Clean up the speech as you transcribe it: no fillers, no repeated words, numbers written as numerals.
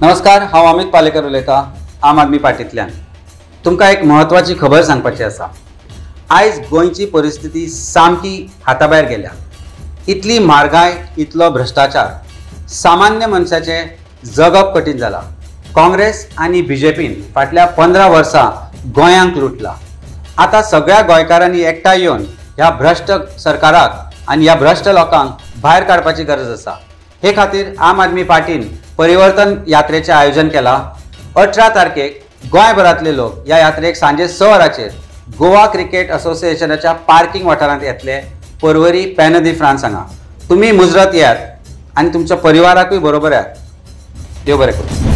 नमस्कार, हांव अमित पालेकर उलयतां आम आदमी पार्टींतल्यान. तुमकां एक म्हत्वाची खबर सांगपाची आसा. आयज गोंयची परिस्थिती सामकी हाता भायर गेल्या. इतली म्हारगाय, इतलो भ्रश्टाचार, सामान्य मनशाचें जगप कठीण जालां. काँग्रेस आनी बीजेपीन फाटल्या 15 वर्सां गोंयांक लुटला. आतां सगळ्या गोंयकारांनी एकठांय येवन ह्या भ्रश्ट सरकाराक आनी ह्या भ्रश्ट लोकांक भायर काडपाची गरज आसा. हे खातीर आम आदमी पार्टीन परिवर्तन यात्रेचें आयोजन केलां. 18 तारखेक गोंयभरांतले लोक ह्या यात्रेक सांजे 6 वरांचेर गोवा क्रिकेट असोसिएशनाच्या पार्किंग वाठारांत येतले, पर्वरी पेन दी फ्रांस हांगा. तुमी मुजरत येयात आनी तुमच्या परिवाराकूय बरोबर येयात. देव बरें करूं.